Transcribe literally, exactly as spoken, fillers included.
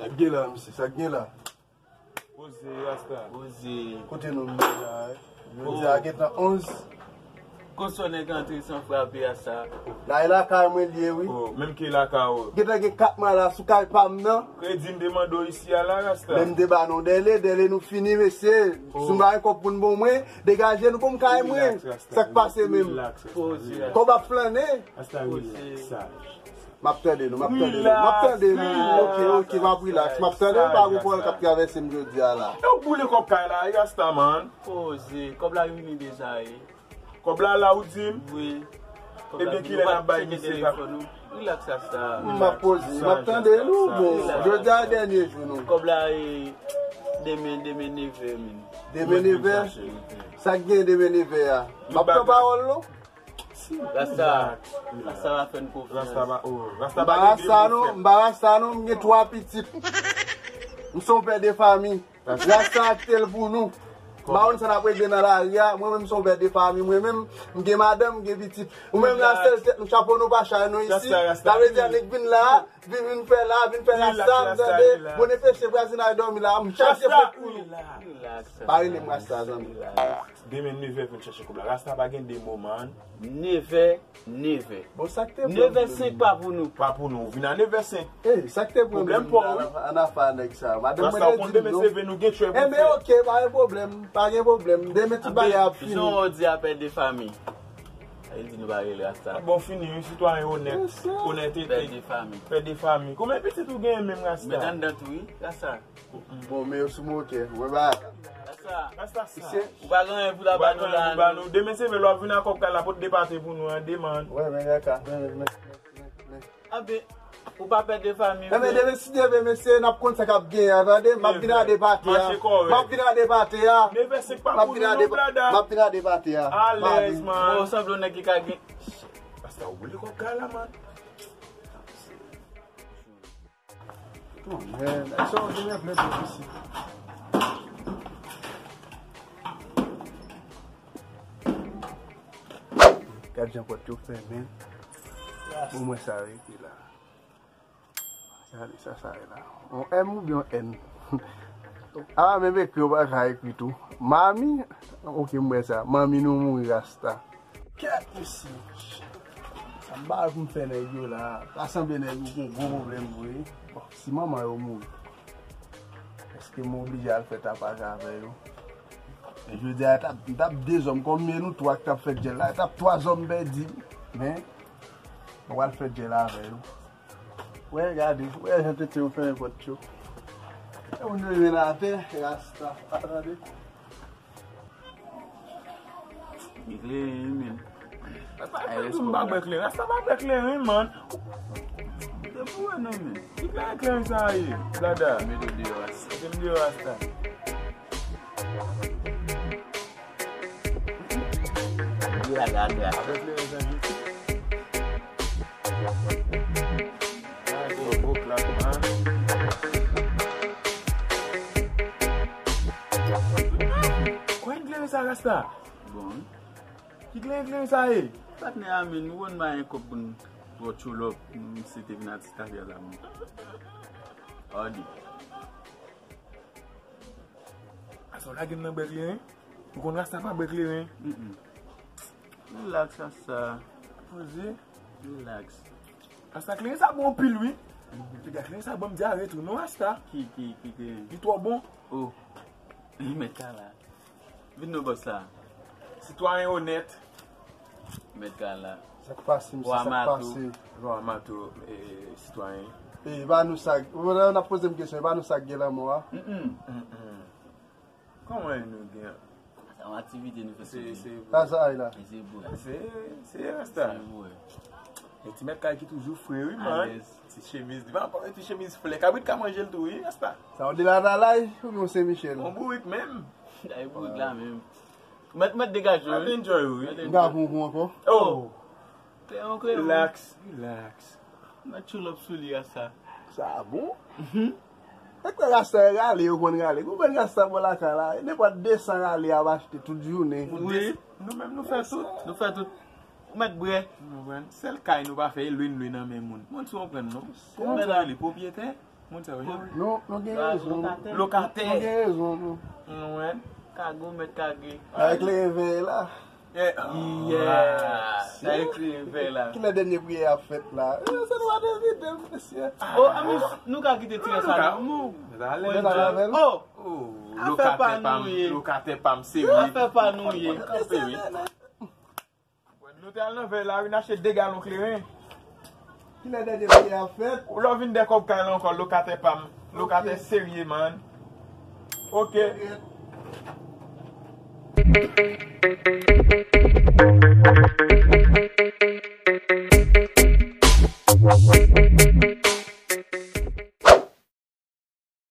Sa k gen la, mesye? Sa k gen la? Poze, Rasta. Poze. Kote nou menm la, eh? Jodi a gentan onz. Konsò nèg antre san frape a sa. La e lakay mwen li ye, wi. Oh, menm ke lakay ou. Gentan gen kat mwa la sou kay pa m nan. Kredi m te mande w isi a la, Rasta. Men m te ba nou dèle, dèle nou fini, mesye. Oh. Si m pa gen kòb pou n bon mwen, degaje nou pou m kay mwen. Relax, Rasta, relax. Sa k pase menm? Relax, Rasta, relax. Kòb ap flannen. Rasta, relax, sa. M ap tande nou, m ap tande nou, m ap tande nou. Relax, relax. Ok, ok, m ap relax, m ap tande. Pa gen pwòblèm k ap travèse m jodi a la. Yo boule kòb kay la, Rasta, man. Poze, kòb la vini deja, e. Kòb la la, ou di m? Wi. Ebyen, kilè n ap bay misye kap? Relax, Rasta. M ap poze, m ap tande nou, bon. Jodi a dènye jou nou. Kòb la, e, demen, demen nevè, men. Demen nevè? Sa k gen demen nevè a? M ap pran pawòl, non? Rasta, Rasta va fè n konfyans. Rasta va, oh, Rasta pa gen de non, m pa Rasta non, m gen twa pitit. M se yon pè de fanmi. Rasta akte l pou nou. M pa konn sa n ap regle nan lari a. Mwen menm, m se yon pè de fanmi. Mwen menm, m gen madanm, m gen pitit. Ou menm la, sèl tèt nou, chapo nou pa chay nou isi. Sa vle di, nèg vin la, vin, vin fè la, vin fè Rasta, m tande. Bonne pêche, vwazinay dòmi la, m chache fòt pou nou. Pa rele m Rasta, zanmi. Demen nevè pou n chache kòb la. Rasta pa gen de mo, man. Nevè, nevè. Bon, sa k te pran? Nevè senk pa pou nou. Pa pou nou. Vin a nevè senk. Ey, sa k te pran? Pwoblèm pa w, wi. An afa nèg sa. Madanm mwen te di m non. Rasta, ou konn demen se vre nou gen tchwè pou fè. Enben, ok, pa gen pwoblèm. Pa gen pwoblèm. Demen tout bagay ap fini. Jan w di a, pè de fanmi. Sa vle di nou pa rele Rasta. Bon, fini, wi, sitwayen onèt. Onètete. Pè de fanmi. Pè de fanmi. Konbyen pitit ou genyen menm, Rasta? Mwen anndan tou, wi, Rasta. Bon, men yo sou motè. Mwen ba. Rasta. Rasta sa. Ou pa gen anyen pou la ba nou la. Demen se vre lè w ap vin a kòb kay la, pot de pate pou nou an, demen. Wè, men kaka. Men, men, men, men, men. Anben, ou pa pè de fanmi vre. Enben, demen si Dye vle, mesye, n ap konn sa k ap genyen an, tande? M ap vin a de pate a. M ap vin a de pate a. Nevè senk pa pou nou non, blada. M ap vin a de pate a. Alèz, man. Bon, ou sanble yon nèg ki ka gen. Rasta, ou boule kòb kay la, man. Oh, man, sa w gen lè plè twòp isi. Gad jan pòt yo fèmen. Bon, mwen sa rete la. Gade sa, sa ye la. On M oubyen on N? Ah, menm ekri, yo pa ka ekri tou. Mami? Ok, m wè sa. Manmi nou mouri, Rasta. Kèt, mesye. Sa m ba pou m fè nèg yo la. Ta sanble nèg yo gon gwo pwoblèm vre. Bon, si manman yo mouri, èske m oblije al fè tapaj avè yo? Men jodi a, t ap, t ap de zòm. Kòm e nou twa k t ap fè djèl la, t ap twa zòm pèdi. Men, mwen pral fè djèl avè yo. Wè, gade, wè jan tete yo fè nenpòt yo. E moun yo jwenn atè, Rasta, pa tande. Gen kleren, men. Rasta pa fè m pa bwè kleren. Rasta pa bwè kleren, man. Depi wè non, men. Ki kleren, kleren sa ye, blada? Mete m deyò, Rasta. Mete m deyò, Rasta. Blada, blada. Apre kleren sa ye. Kwen kleren sa, Rasta? Bon. Ki kleren, kleren sa ye? Patnè a, men, ou konn bay yon kòb pou n twò tcholòp, m se te vin atis tafya la, men. Odi. Asa w lage m nan bwè kleren? Ou konn Rasta pa bwè kleren? Mm-mm. Relax, Rasta. Poze. Relax. Rasta, kleren sa bon anpil, wi. Piga kleren sa ban m dyare tou, non, Rasta? Ki, ki, ki kleren? Li twò bon. Oh. Mèt kay la. Vin non, bòs la. Sitwayen onèt. Mèt kay la. Sa k pase, mesye, sa k pase? Lwa mato, e, sitwayen. E, ba nou sa, ou wè, n ap poze m kesyon, ba nou sa k gen lanmò a? Mm-mm. Mm-mm. Kòman nou gen? Se yon aktivite nou fè sou li. Sa sa ay la? E se vre. Se, se Rasta. Se vre. E ti mèt kay ki toujou fre, wi, man. Alèz. Ti chemiz, li pa pran ti chemiz flè. Kabrit ka manje l tou, wi, Rasta. Sa w de la talay, ou gen Sen Michel? Yon bourik menm. Ay, bourik la menm. Mèt, mèt degaje w, wi. Mèt enjoy, wi. M ka pran w ankò? Oh! Te yon kreyòl. Relax, relax. Mèt tchulop sou li a sa. Sa bon? Mhm. Èske Rasta rale, yo konn rale. Konbyen Rasta bò lakay la? Nenpòt de san rale ap achte tout jounen. Wi. Nou menm nou fè tout. Nou fè tout. Ou mèt bwè. Nou konprann. Sèl kay nou pa fè, e lwe n lwe nan men moun. Moun si w konprann, non? Kòman sa rele? Pwopyetè? Moun sa yo. Nou, nou gen rezon. Lokatè. Nou gen rezon, nou. Mwen, kago mèt kage. Avèk le vèy la. Yeah. Sa ekri vè la. Kilè dènye priyè ap fèt la? Eh, se nou pa te vide, mesye. Oh, ami, nou ka kite ti sa. Mwen ta avè l. Oh, Oh, afè pa lokatè pa m, nou ye. Lokatè pa m serye. Afè pa nou ye. Kanpe wi. Nou te al nan vè la, wi, n achte de galon kleren. Kilè dènye priyè ap fèt? Ou lè w vin de kòb kay la ankò, lokatè pa m. Lokatè serye, man. Ok.